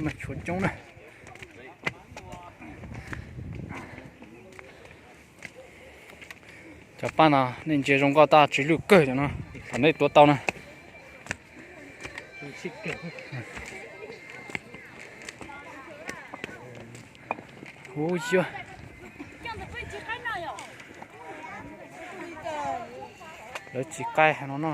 Tshuav coob na. Cov paj no nej ntsia zoo nkauj tag, tsis lwj kawg cov no. Thaum nej tuav tau na. Huv yog lawv tsis qaij no no.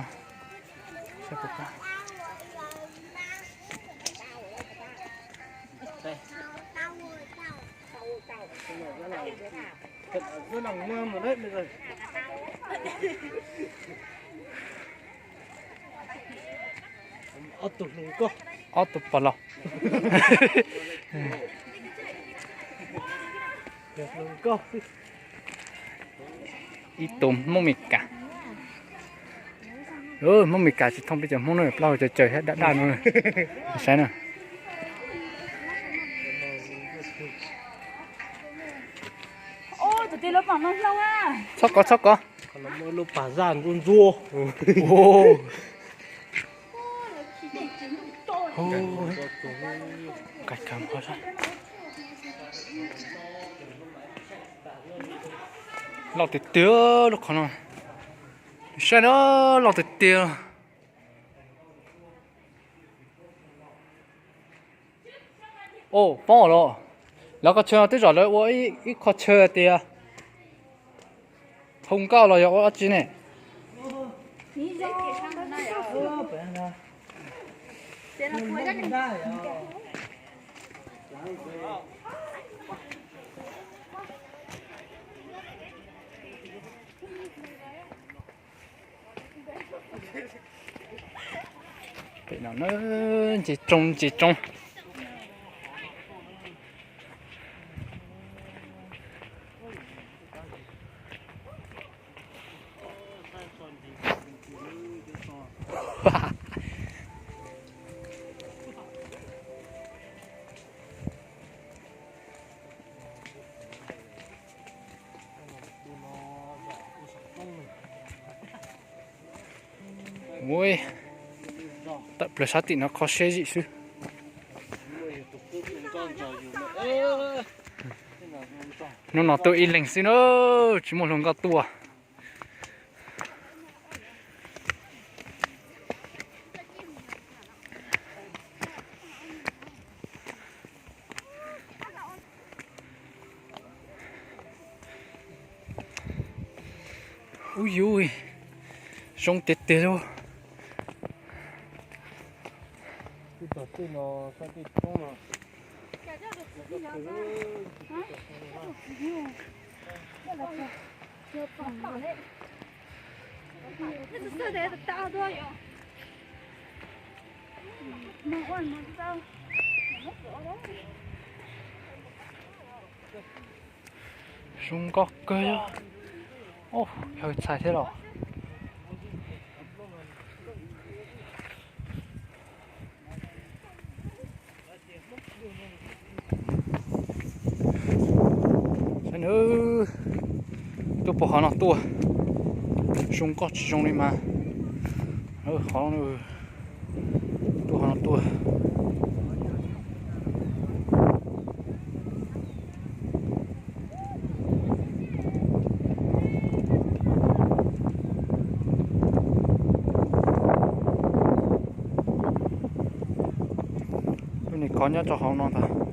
Ob tug pog laus. Ib tug Hmoob Mes Kas. Hmoob Mes Kas tsis thooj peb cov Hmoob no, plaub hau caws caws thiab daj daj no. Saib na. Txhob kov, txhob kov. Lub pas zaj ntxuaj ntxuaj. Loj tiag tiag lub qhov no. Saib na, loj tiag tiag. Au, poob los. Lawv qhov chaw no twb zam lawv ua ib qho chaw tias hu nkauj los yog ua dab tsi ne? Pem no na, nce tsoo nce tsoo. Ua, tawm plaws sab tim no kho siab zim xwb. Hnub no tuaj ib leeg xwb na, tsis muaj hluas nkauj tuaj. Ub yuj, zoo tiag tiag lauj. Zoo nkauj kawg, yawg txhais thiab los. Saib na, tuaj puag qhov no tuaj, zoo nkauj tsis zoo li mas. Qhov, tuaj qhov no tuaj. Lub niam kov nyob rau hauv no ntag.